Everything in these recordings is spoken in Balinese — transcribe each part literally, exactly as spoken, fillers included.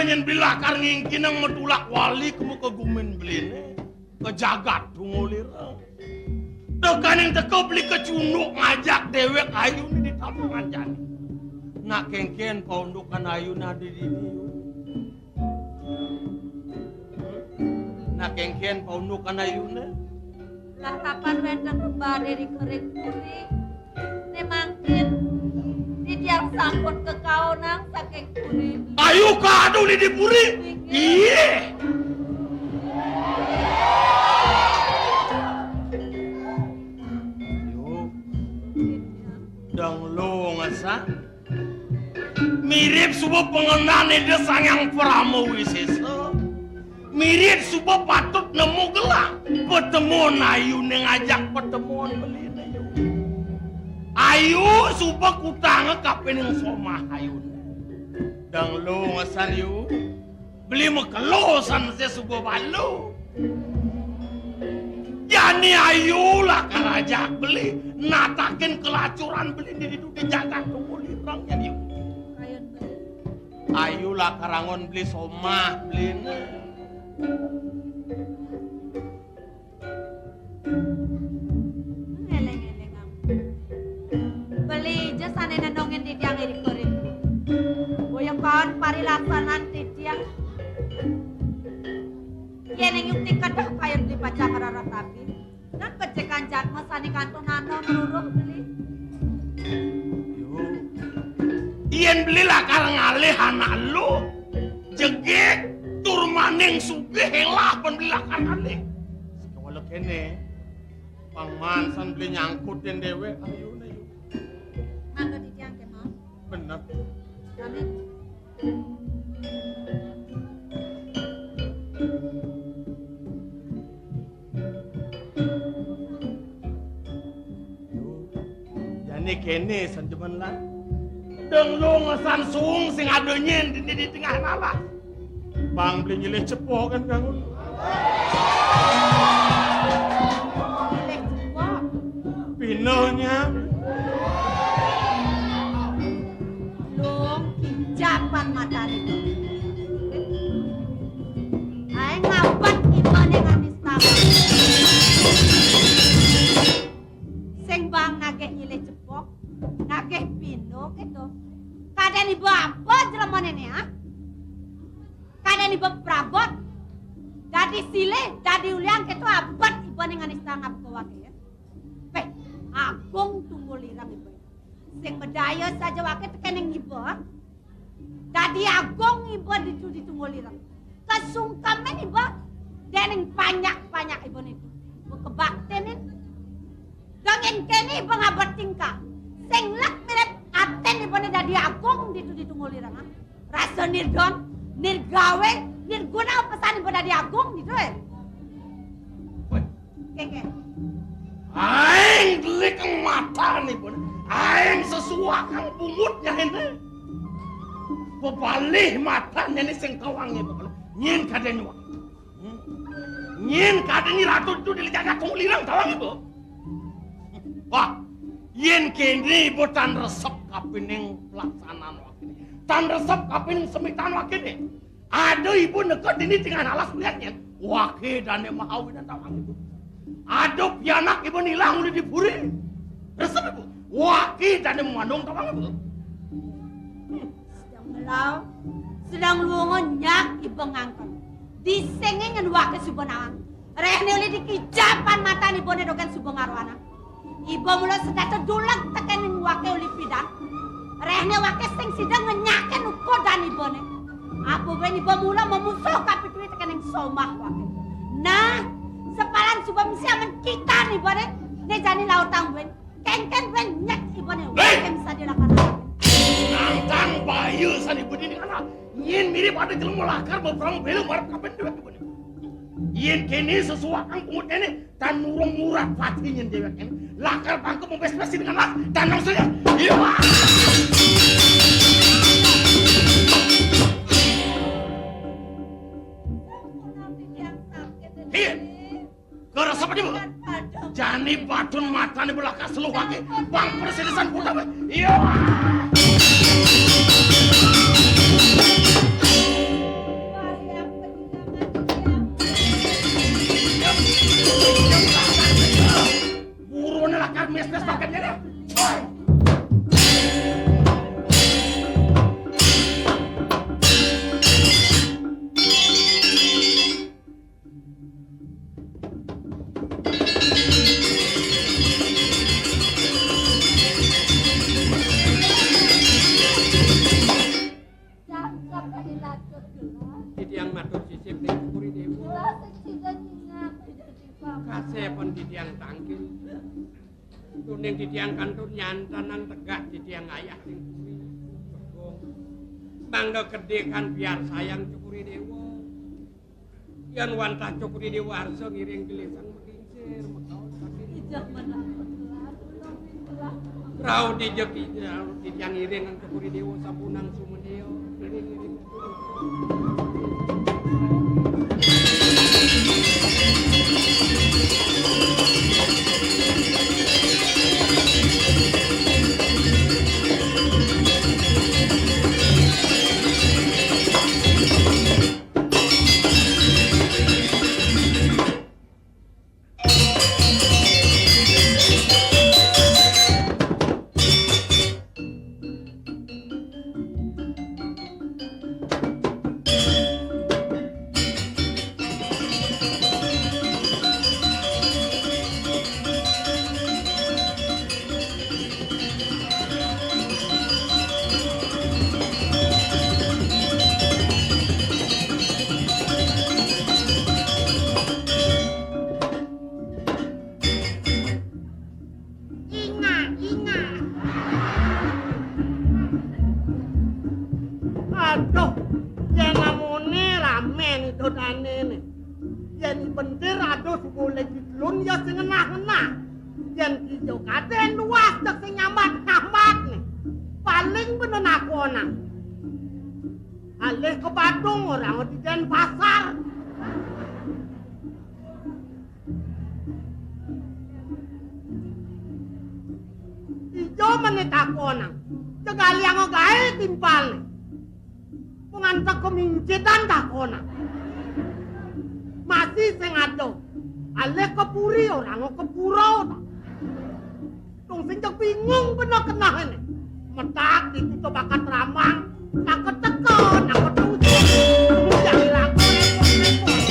Yén beli lakar ngingkinang matulak wali ka muka gumin beliné, ka jagat Tunggulireng. Tekaning teka beli kecunduk ngajak déwék ayuné di tapangan jani. Nak kénkén paundukan ayuné ada di ditu. Nak kénkén paundukan ayuné. Lah kapan wénten kembaré ring puri? Né mangkin titiang sampun kakaonang saking puri. Ayu kadu di puri. Inggih. Iya. Yo. Dang lo ngesan. Mirip suba pangendané Ida Sang Hyang Parama Wisésa. Mirip suba patut nemu gelah patemuan ayuné ngajak patemuan beliné, Yu. Ayu suba kutanga kapining somah ayuné. Dang lo ngesan, Yu. Beli makelo san mesti suba balu. Jani ayu lakar ajak beli natakin kelacuran beli di ditu di jagat Tunggulireng jani. Kayun beli. Ayu lakar angon beli somah beliné. Ngeleng-eleng aku. Beli ja sané nenongin titiang irika ring. Boya kaon parilaksanan titiang. Yén ing yukti kedah kayun beli pacang ngreretapi. Nah, pecekan jadma sané kantun ana ngruruh beli. Yo. Yén beli lakar ngalih anak lu, jegég, tur maning sugih élah pun beli lakar ngalih. Sekawala kéné, pang mansan beli nyangkutin déwék ayuné, Yu. Mangga titiang kémaon. Bener. Amin. Jani kéné san jemen lan. Dang lo ngesan suung sing ada nyén dini di tengah alas. Pang beli nyilih cepok kan kangun. Nyilih cepok. Pinonya. Lung kijapan matané. Aé ngabet ibané nganis tangan. Sing bang nagih nyilih cepok, nagih pino kéto. Kadén iba apa jlemané né, ah? Kadén iba prabot. Dadi silih, dadi ulian kéto abet ibané nganis tangan ka waké, ya. Péh, Agung Tunggulireng iba. Sing madaya saja waké tekéning iba. Dadi agung iba ditu di Tunggulireng. Kasungkemin iba déning panjak-panjak iba nitu. Iba kabaktinin. Dongin kéné iba ngabet tingkah. Sing lek mirip atin ibané dadi agung ditu di Tunggulireng, ah. Rasa nirdon, nirgawé, nirguna pesan iba dadi agung ditu, eh. Wéh. Kéngkén. Aing delikang matané, Bun. Aing sesuakang bungutnya ini. Bebalih matané ini sing tawangé, Bun. Nyén kadén nyuak. Hmm? Nyén kadén nyi ratu ditu di jagat Tunggulireng tawangé, Bun. Wah, yén kéné iba tan resep kapining pelaksanaan waké. Tan resep kapining semitan waké. Ada iba neked dini tengah alas melihat nyén. Waké dané mahawinan tawang iba. Ada pianak iba nilang uli di puri. Resep iba. Waké dané mamandung tawang iba. Hmm. Sedeng melau, sedeng luunga nyak iba ngangken. Disengingin waké suba nawang. Réhné uli dikijapan matané ibané dogén suba ngaroanang. Iba mula setata duleg tekéning waké uli pidan. Réhné waké sing sida ngenyakin ukudan ibané. Apa buin iba mula mamusuh kapitué tekéning somah waké. Nah, sepalan suba misi amen kitan ibané. Né jani lautang buin. Kéngkén buin nyek ibané. Hei! Waké misa dilakan. Nantang baya sané budi di kana. Nyén mirip ada jelema lakar beberang bela marep kapan déwék ibané. Yén kéné sesuakang pungut kéné, tan nurung murat pati nyén déwék kéné. Lakar bangku membes-besi dengan las, tan langsung ya. Iya. Iya. Kerasa apa dia? Jani badun matané belaka seluh waké. Bang persidisan putar. Iya. Wis, paket kene. Titiang matur sisip ning Cukuri Dewa. Kasepun titiang tangkil. Tuning titiang kantun nyantanan tegak titiang ayah ning puri. Mangda gedhe kan biar sayang Cukuri Dewa. Yen wantah Cokor I Déwa arsa ngiring gelisang megingsir, mekaos saking Ijah menang betelah, menang betelah. Rauh dijek ijah, titiang iring Cokor I Déwa sapunang sumedya. Iring, iring. Ingat, ingat. Aduh, yén amoné ramé né dodané né. Yén I Pentir aduh subuh lagi telun ya sing ngenah-ngenah. Yén ijo kadén luas cék sing nyambat-nyambat né. Paling bener nakonang. Alih ke Badung orang di Denpasar. Ijo mené takonang. Cék aliang gaé timpalné. Pengantek kemincitan takonang. Masih sing ada. Alih ke puri orang ke pura. Dong sing cék bingung bener kenah ini. Metak ditutup bakat ramang. Nak keteka, nak ketusuk. Jangan ragu repot-repot.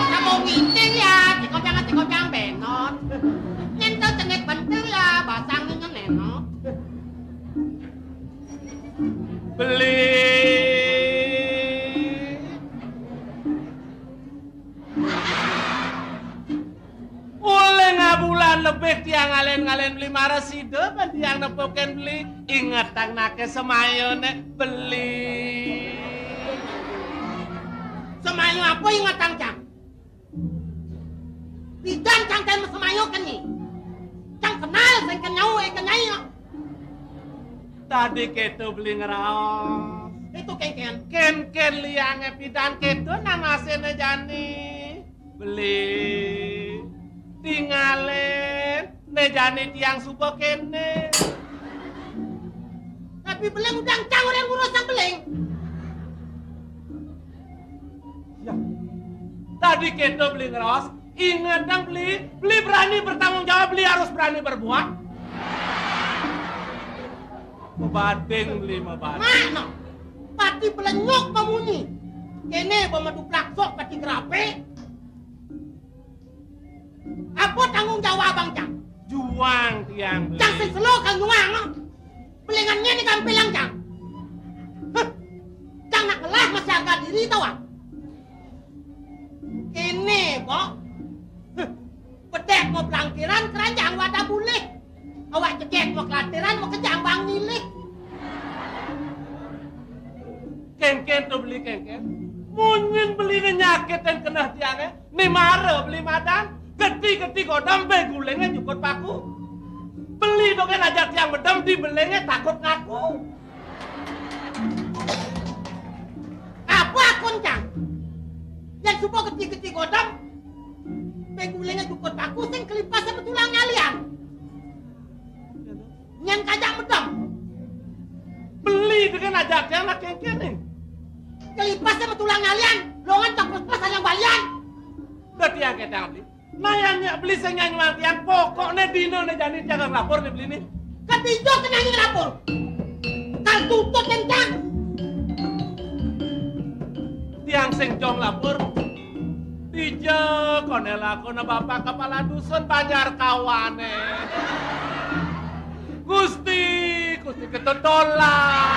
Kamu ngiting ya, dikopyang, dikopyang benot. Nyentuh cenit bentul ya, basang nih nyenenot. Beli. Oleh ngabulan lebih tiang ngalen-ngalen beli mara sida, kan tiang nepukin beli. Ingetang nake semayoné beli. Semayo apa ingetang, Cang? Pidan Cang ten semayo keni. Cang kenal sing kenyau, eh, kenyai. Tadi keto beli ngeraos. Itu kénkén. Kénkén liangé pidan keto nang aséné jani. Beli. Tingalin. Né jani tiang suba kéné. Tapi beling udah Cang orang ngurus sang beling. Ya. Tadi keto beli ngeraos. Inget dong, beli, beli berani bertanggung jawab, beli harus berani berbuat. Mebating, beli mebating. Mana? Pati belenyok pamunyi. Kéné ba meduplak sok pati gerape. Apa tanggung jawab abang, Cang? Juang tiang, beli. Cang sing selo kang juang, no? Belingannya ni kampilang, Cang. Huh. Cang nak ngelah masih harga diri tau, ah? Kéné, Bok. Huh. Bedek mau pelangkiran, keranjang wadah bulih. Awak jegek mau kelatiran, mau kejang bang milih. Kénkén to beli kénkén. Munyin beli nyakitin keneh tiangé. Ni mara beli madan. Geti-geti godam be gulingé nyukut paku. Beli dogén ajak tiang bedem di belingé takut ngaku. Apa geti-geti godam? Pegulingnya jukut paku sing kelipas sama tulang ngalian. Nyen kajak medem. Beli dengan aja tiang nak kengkene. Kelipas sama tulang ngalian, longan tak pas yang balian. Berarti yang ketang beli. Nah, yang nyak beli sing nyuang tiang, pokoknya dino ne jani tiang lapor ne beli ne. Ketijo kena ngelapor. Kal tutut kencang. Tiang sing jong lapor. Dija kone lakone bapak kepala dusun Banjar Kawane. Gusti, Gusti ketutolan.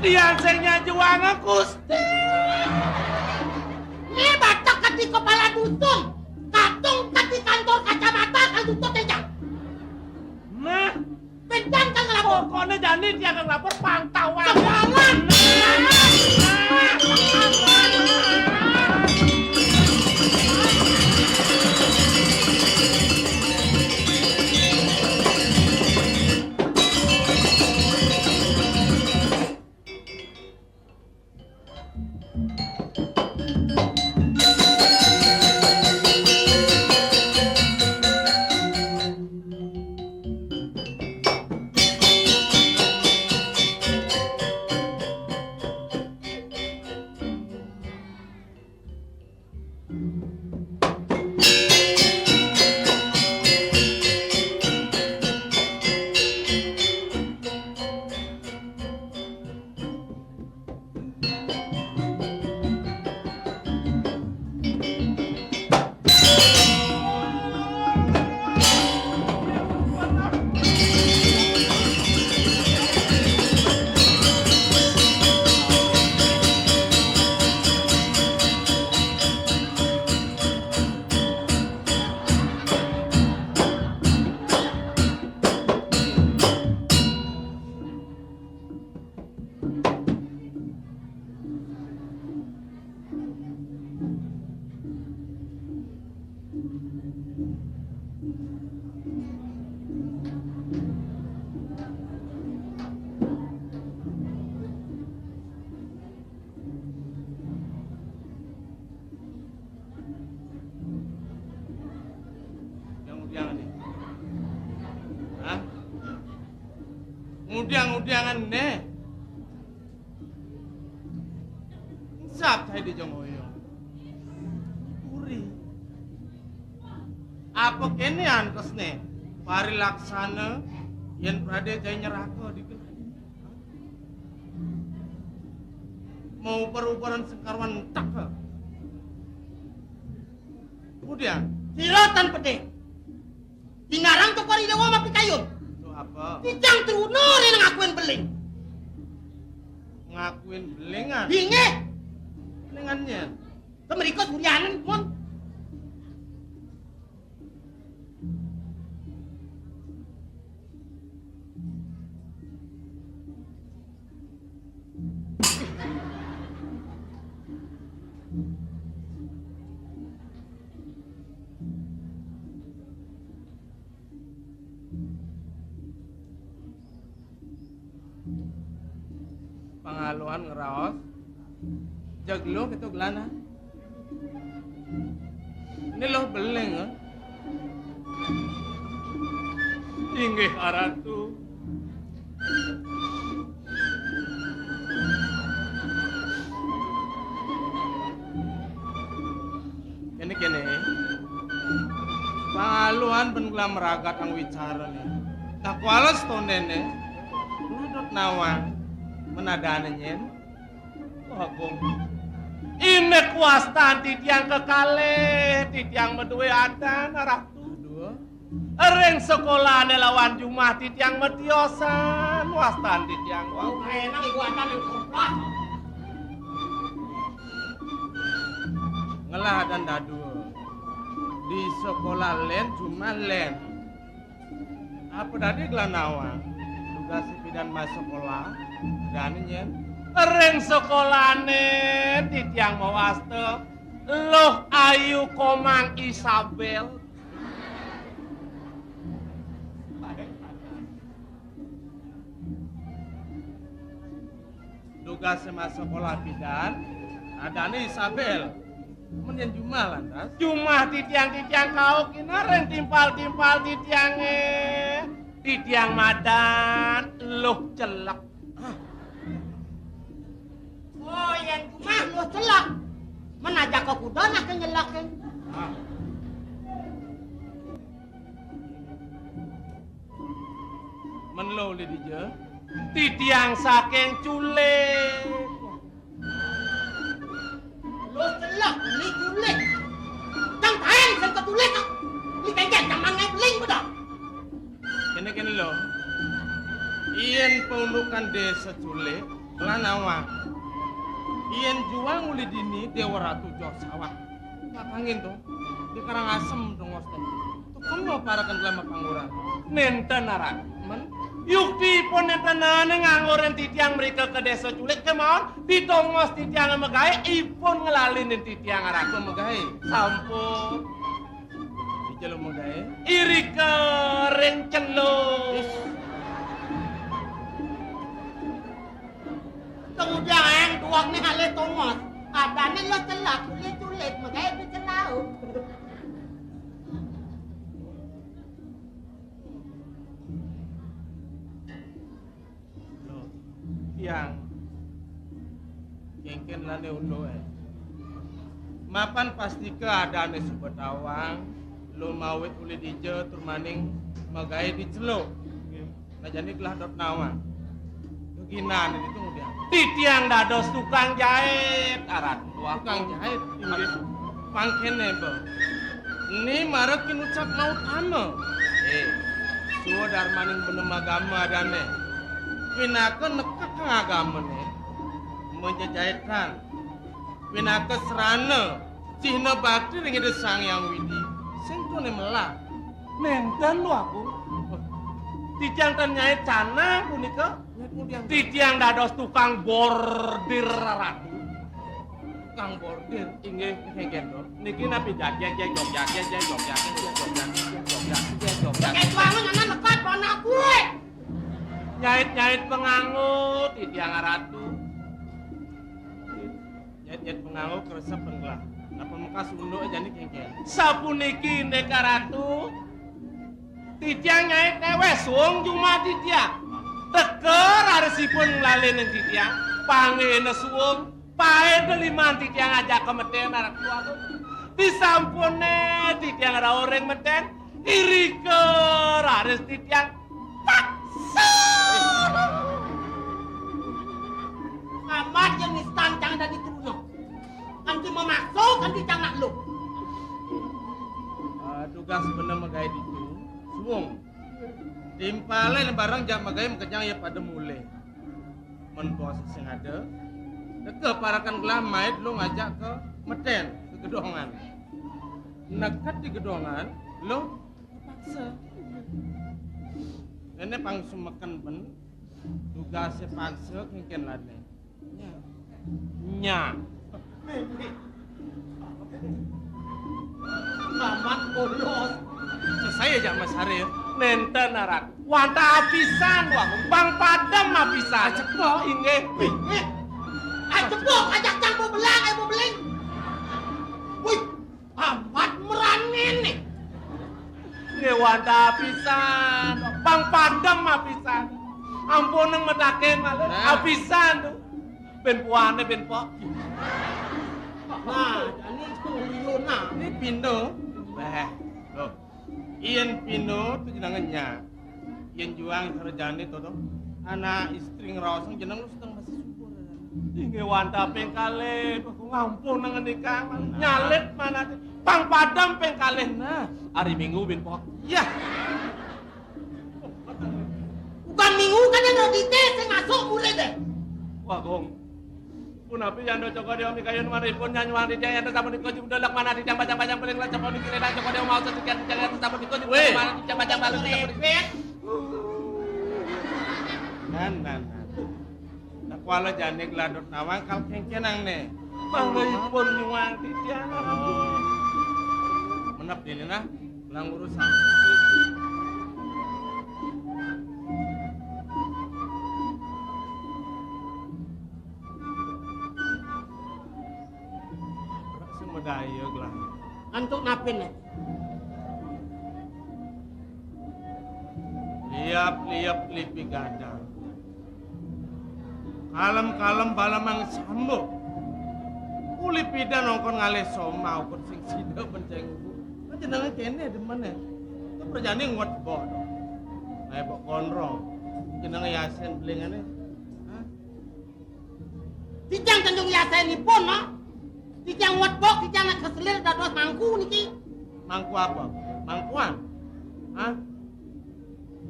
Tiang sing nyajuang Gusti. Ini batak kati kepala dusun, katung kati kantor kacamata, kan tutut kencang. Nah, Kencang kan ngelapor. Pokoknya jani tiang ngelapor pantauan. Semangat. Yang udiangan nih. Hah? Ngudiang-udiangan nih. Sap saya di Jongoyo. Puri. Apa kene antes nih? Parilaksana yen prade jai nyeraka di, mau ubar-ubaran sengkarwan entek. Kemudian, sira tan pedhe. Dinarang cokor Ida Wama Pikayun. Lho, apa? Tijang truna rene ngakuin beling. Ngakuin belingan? Inggih. Belingan nyen? Kemriko suryanen, mon. Pangalohan ngraos, jeg luh keto gelana. Ini luh beling, eh. Inggih, Aratu. Kene-kene. Pangaluhan ben kula meragat ang wicara ne. Nah, kuala setondene. Kula dot nawang. Menadane nyen. Wah, Agung. Inek wastan titiang kekalih, titiang maduwe adan, Ratu. Aduh. Ring sekolahane lawan jumah titiang matiosan, wastan titiang wau. Enak iku adan yang koplas. Ngelah adan dadua. Di sekolah len, jumah len. Apa dadi gelah nawang? Tugas pidan mas sekolah, dadi nyen. Ring sekolahane titiang mawasta Luh Ayu Komang Isabel. Tugas mas sekolah pidan, Adané Isabel. Men yén jumah lantas? Jumah titiang-titiang kaukin areng timpal-timpal titiangé. Titiang madan luh celek. Oh, yén jumah luh celek. Men ajaka kuda nah ké nyeleké. Men luh uli dija? Titiang saking Culik. Luh celek, uli Culik. Cang taén sing ka Culik. Uli kéngkén cang mangai beling pada. Kéné-kéné luh. Yén paundukan désa Culik, lan awak. Yén juang uli dini Déwa Ratu joh sawah. Makangin to, di Karangasem tongos to. Tukang lo parakan gelah mapangguran. Nénten aran. Men? Yukti ipun nénten ané nganggurin titiang mrika ka désa Culik kémaon, di tongos titiang magaé, ipun nglalinin titiang aran. Ipun magaé? Sampun. Di celo magaé? Irika ring celo. Is. Kemudian duwagné alih tongos. Adané luh celek, uli Culik, magaé di celo. Loh, tiang. Kéngkén lané unduké. Mapan pastika adané suba tawang, lumawit uli dija tur maning magaé di celo. Nah, jani gelah dot nawang. Geginané ditu ngudiang? Titiang dados tukang jait, aran. Tukang jait? Inggih. Mangkéné, Mbok. Né mara kinucap mautama. Eh, suwa darmaning benema agama adané. Pinaka nekek agamané. Menjejaitan. Pinaka srana cihna bakti ring Ida Sang Hyang Widi. Sing tuné melah. Nénten, Luh Agung. Titiang tan nyait canang punika. Nyait ngudiang? Titiang dados tukang bordir, Ratu. Tukang bordir? Inggih, kéngkén to. Niki napi jajek, jek, jok, jajek, jek, jok, jajek, jek, jok, jajek, jek, jok, jajek, jek, jok, jajek. Kéto anak nekap anak kuwi. Nyait-nyait panganggo, titiang Ratu. Nyait-nyait panganggo kresep penggelah. Napa mekas unduk jani kéngkén? Sapuniki, Ndék Ratu. Titiang nyait néwéh suung jumah titiang. Teka rarisipun nglalinin titiang. Panggihna suung, paéda liman titiang ajaka metén, Ratu Agung. Disampuné titiang rauh ring metén, irika raris titiang paksa. Amat yén nistan cang dadi truna. Kanti mamaksa, kanti cang nak luh. Ah, tugas bener magaé ditu. Suung. Timpalé bareng jak magaé makejang ya pada mulih. Men bos sing ada, teka parakan gelah maid luh ngajak ka metén, ka gedongan. Neked di gedongan, luh paksa. Néné pang sumeken ben, tugasé paksa kéngkén lané. Nya. Nya. Amat polos. Sesai aja Mas Harif. Nénten aran. Wantah apisan, wah, pang padem apisan. Acepok. Inggih. Wih, eh. Acepok, ajak cang bebelang, eh, bebeling. Wih, amat meraniné. Nggih wantah apisan, pang padem apisan. Ampun nang mataken malah. Nah. Apisan to. Bén puané, bén pok. Nah, jani to liuna. Né pindo. Béh. Loh. Yén pindo to jenengan nya. Yén juang sarjané to, to. Anak istri ngraosang jeneng luh sedeng masih subur. Inggih wantah ping kalih, ngampun nang nika. Nah. Nyalit manah. Pang padem ping kalih. Nah, hari Minggu bén pok. Yah. Bukan Minggu kan yang rodite sing masuk mulai deh. Wah, Gong. Punapi yanda Cokor Dewa mikayun manahipun nyanyuang titiang yanda sapunika jumdelek manah titiang pacang-pacang paling lan sapunika ridang Cokor Dewa maos titiang titiang yanda sapunika jumdelek manah titiang pacang balu titiang sapunika. Nan, nan, nan. Nak kuala jani gelah dot nawang kal kéngkénang né. Manggihipun nyuang titiang. Oh. Menep dini nah, gelah urusan. Gaya gelah. Antuk napi né? Liap-liap lipi gadang. Kalem-kalem bala mang sambuk. Uli pidan ongkon ngalih somah ongkon sing sida benceng ibu. Kan jenenge kene demen ya. Itu perjani nguat bok dong. Ngai bok konrong. Jenenge Yasin belingane. Hah? Titiang tentu Yasin ipun, no. Titiang nguat bok, titiang nak keselir dados mangku niki. Mangku apa? Mangkuan? Hah?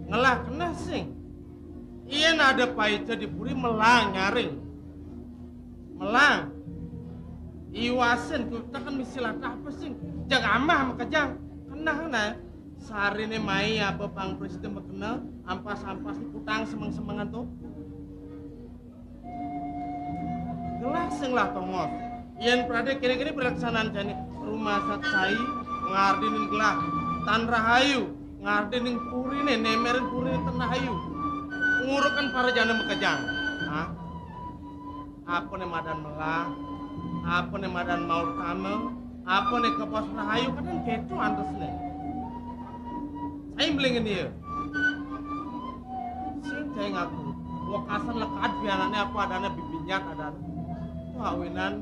Ngelah kena sing. Yen ada paica di puri melang nyaring. Melang. Iwasin tuh tekan misi latah apa sing? Jag amah makejang. Kena kena. Sarine mai apa pang presiden makena ampas-ampas di kutang semeng-semengan tuh. Gelah sing lah tongos. Yen prade kene-kene pelaksanaan jani rumah saksai ngardenin gelah tan rahayu, ngardenin purine, nemerin purine tan rahayu. Ngurukan para jana makejang. Hah? Apa ne madan melah? Apa ne madan mautama? Apa ne kebos rahayu? Kadang keto antesne. Saya melingin dia. Sing saya ngaku. Wekasan lekat bianane apa adane bibinyat adane. Tuh awinan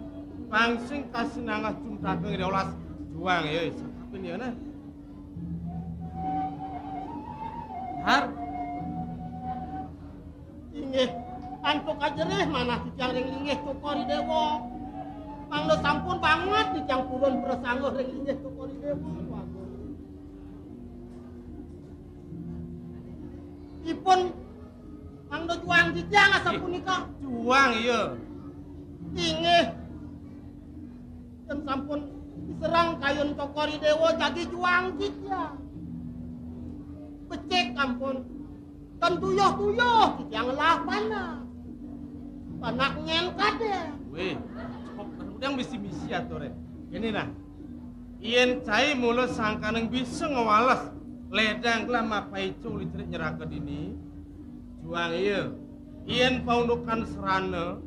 pang sing kasih nangah cuntakeng dia olas juang ya. Sakapin ya nah. Har. Inggih, antuk ajerih manah titiang ring linggih Cokor I Dewa. Mangda sampun banget titiang purun prasangguh ring linggih Cokor I Dewa. Waduh. Ipun mangda juang titiang asapunika. Juang iya. Inggih. Yen sampun diserang kayun Cokor I Dewa jagi juang titiang. Becik ampun. Ten tuyuh-tuyuh titiang ngelah panah. Panah nyen kadén. Wéh, cok, udang misi-misi aturé. Kéné nah. Yén cai mula sangkaning bisa ngwales ledang gelah mapaica uli cerik nyeraka dini, juang iya. Yén paundukan serana,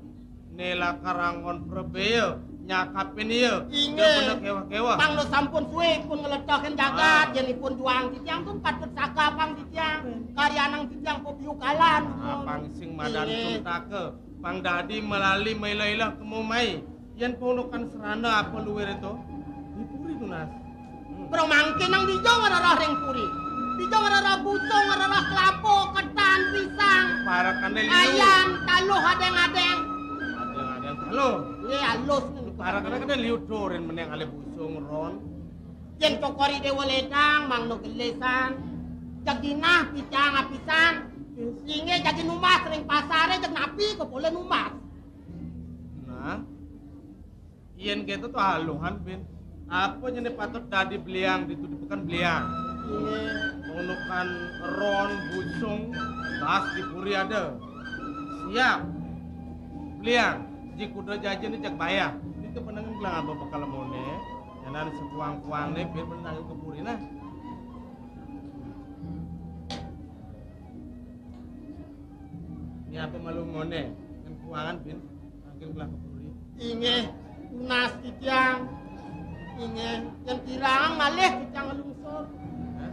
né lakar anggon prabéa nyakapin iya. Inggih. Da bener kéweh-kéweh. Pang da sampun sué ipun ngletahin jagat, ah, yén ipun juang titiang pun patut sakapang titiang. Karyanang titiang pabiukalan. Ah, pang sing madan, inggih, suntaka. Pang dadi malali maila-ila kemo mai. Yén paundukan serana apa luwir to? Di puri tunas. Bro mangkin nang dija ngrereh ring puri. Dija ngrereh busung, ngrereh kelapa, ketan, pisang. Parekane liu. Ayam, taluh adeng-adeng. Adeng-adeng taluh. Iya, alus nih. Parekane kene liu turin meneng ale busung ron. Yén Cokor I Dewa ledang, mangda gelisan. Jeg ginah picang apisan. Inggih jagi numbas ring pasare, jeg napi kok boleh numbas. Nah, yén kéto to aluhan, Bin. Apa jené patut dadi beliang ditu di peken beliang? Inggih. Paundukan ron busung, bas di puri ada. Siap. Beliang, ji kuda jajan ni jak bayah. Itu penengen gelang apa bakal mone. Nyanan sepuang-puang né, Bin, penengen ke puri nah. Ini apa malu mone? Kan kuangan, Bin. Mangkin gelah ke puri. Inggih, tunas titiang. Inggih, yén kirang malih titiang nglungsur. Hah?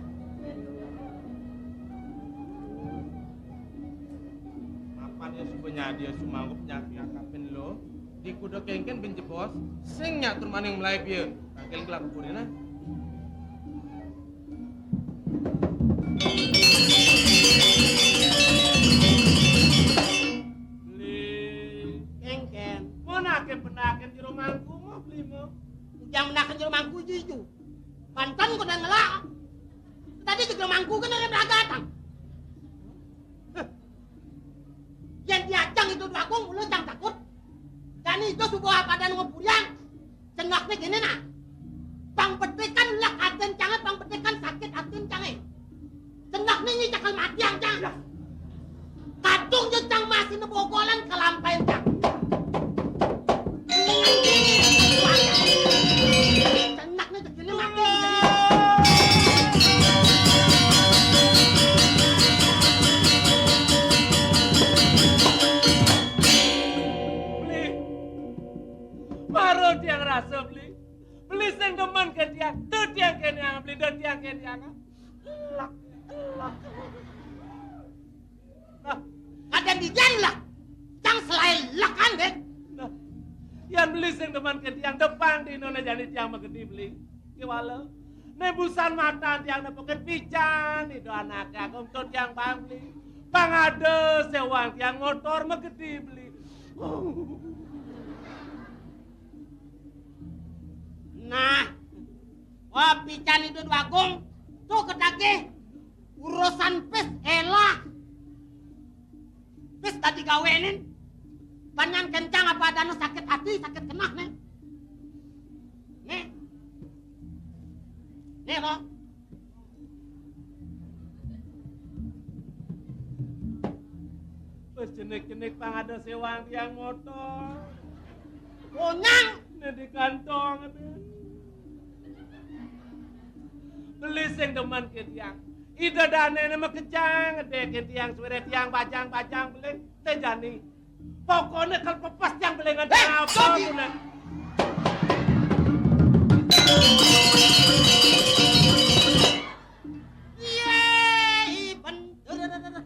Mapan ya suba nyadi ya sumanggup nyak-, nyakapin lo. Di kuda kéngkén bin jebos, sing nyak tur maning mlaib ya. Mangkin gelah ke puri nah. Beli. Kéngkén. Mon aké penaken jero mangku mo, Beli mo. Jang menaken jero mangku ijo-ijo. Banten kok nang ngelak. Tadi jero mangku kan ada beragatan. Heh. Yén diajang itu dua kong, mula jang takut. Jani itu subuh apa dan ngepuriang. Cengakné kéné nah. Pang petikan lek atin cangé, pang petikan sakit atin cangé. Cengakné nyi cakal matiang cang. Kadung je cang masih nebogolan kalampain cang. Cengakné kéné mati. Beli. Mara tiang rasa, Beli. Ijan lah, cang selaé lekan, deh. Nah, yan beli sing demen ké tiang, depang dina né jani tiang magedi beli. Kéwala. Né busan matan tiang nepukin pican, Ida Anaké Agung to tiang bang beli. Pang ada séwang tiang motor magedi beli. Nah, wah, pican Ida Déwa Agung, to ketagih urusan pis élah. Pis dadi gawénin. Banyak kencang apa adana sakit hati, sakit kenah, né. Né. Né, kok. Wis jenik-jenik pang ada séwang tiang motor. Onyang. Né di kantong, aduh. Beli sing demen ké tiang. Ida dané né makejang, gedé ké tiang, suwiré tiang bajang-bajang beli, té jani. Pokokné kal pepes tiang beli ngan. Hei, apa Sogi! Muné. Iya, i bener.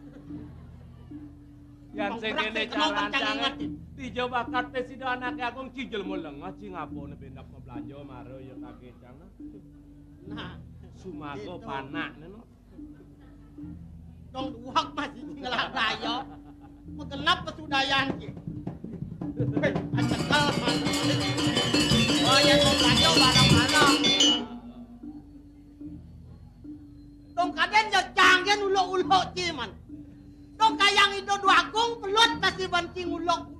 Yan sing kéné cara rancangé, dija bakat pis Ida Anaké Agung, ci jelema lengah, ci ngapané bendak mablanja mara ya kagécang. Nah, sumaga gitu. Panakné, no. Dong duweg masih ngelah daya. Magenep pesudayan ki. Hei, acekel, man. Oh, ya, mablanja bareng-bareng. Dong kadén ya canggén uluk-uluk ci, man. Dong kayang Ida Déwa Agung pelut kasih ban ci nguluk.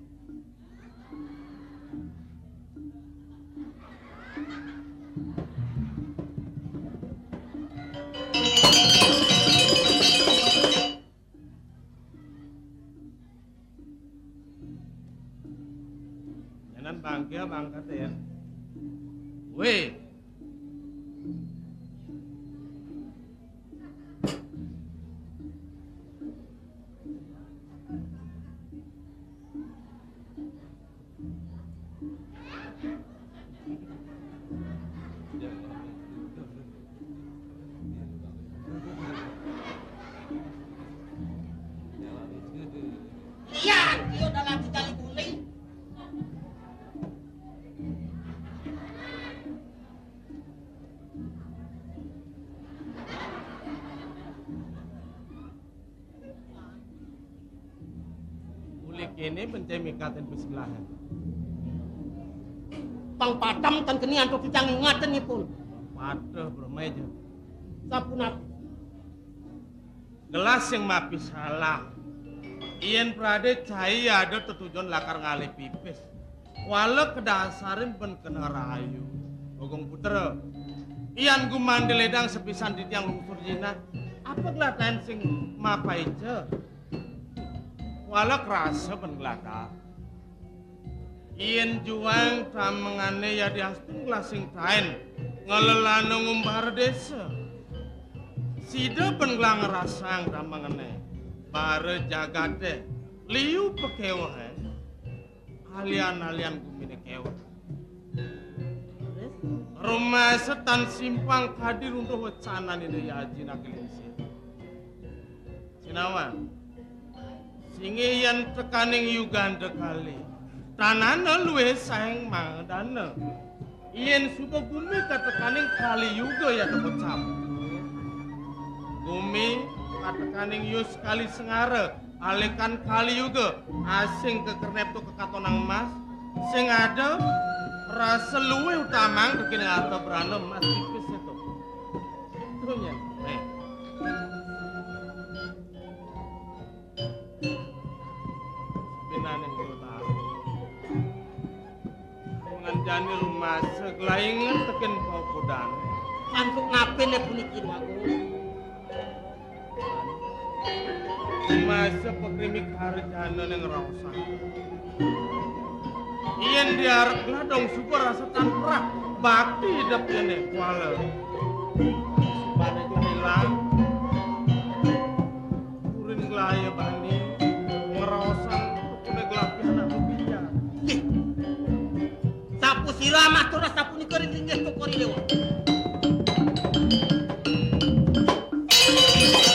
Nyanan bangké bangkat ya. Wéh. Iya, dia udah lagi jali guling. Uli kéné bencé mikatin pis gelahan. Pang padem ten keni antuk tijang ingatin ipun. Waduh, bermain aja. Sapunapi? Gelah sing mapi salah. Yén pradé cai ada tetujon lakar ngalih pipis. Kuala kedasarin ben kena rahayu. Bagong Putra, yan gumanti ledang sepisan titiang lungsur jinah. Apa gelatahin sing mapaica? Kuala kerasa ben gelatar. Yén juang tamengané ya diastun gelah sing taén ngelelana ngumbara désa. Sida ben gelah ngrasang tamengané. Bara jagaté liu pakéwehé. Alian-alian guminé kéweh. Rumasa tan simpang kadi runtuh wecanan Ida Aji Nagelingsir. Sinawan, singgih yan tekaning Yuganda Kali, tanana luwih saeng mangadana. Yén suba gumi katekaning Kali Yuga ya tepecap. Gumi katekaning Yus Kali Sengara, alekan Kali Yuga, asing kekernep to kekatonang emas, sing ada rasa luwih utamang tekene arta brana emas tipis itu. Itu nya. Eh. Binane guru tahu. Nganjani rumasa gelaingan teken paukudan. Mantuk ngapene puniki, Wagung? Rumasa pakrimi karjana ning raosan. Yen diarep gladong suba rasa tan perah, bakti idep kene kuala. Subane ilang. Kurin glaya bani ngraosan tukune gelapi anak bebinjar. Ih, sapu sira matur sapunika ring linggih Cokor I Dewa.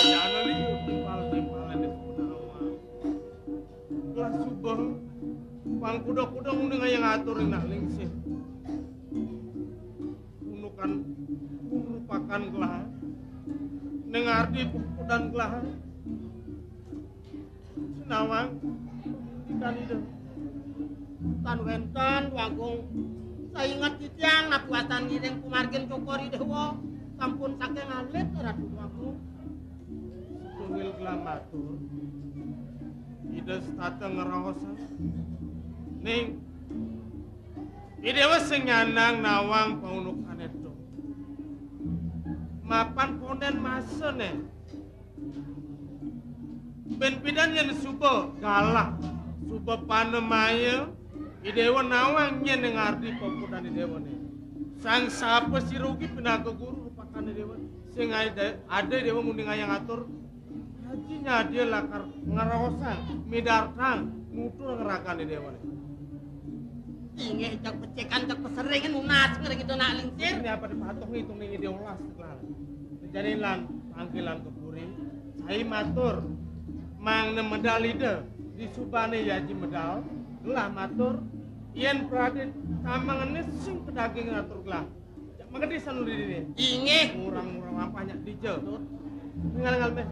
Jana liu timpal-timpalane Punawan. Suba, pang kuda-kuda nguning ayang atur ring nak lingsir. Unukan, urupakan gelah. Ning ardi pupudan gelah. Sinawang, ikan ida. Tan wénten, Agung. Sainget titiang napi wastan ngiring pamargin cokor I Déwa. Sampun saking alit, Ratu Agung. Tunggal gelah matur. Ida setata ngraos. Ning, I Déwa sing nyandang nawang paundukané to. Mapan kondén masané. Bén pidan yén suba galah, suba panemaya, I Déwa nawang nyén ning ardi pupudan I Déwané. Sang sapa sira ugi pinaka guru rupakan I Déwa. Sing ada, ada I Déwa nguning ayang atur. Aji nyadia lakar ngraosang, midartang, nutur ngragan I Déwané. Inggih, cak pecékan, cak pasering nunas ngriki to nak lingsir. Ini apa dipatuh ngitung ning I Déwa las, lan. Jani lan panggilan ka puri. Cai matur. Mangda medal ida. Disubané yaji medal. Gelah matur. Yén pradé tamangené sing kadaging atur gelah. Cak magedi sanuri dini. Inggih. Ngurang-ngurang lampah nyak dija. Ngal-ngal méh.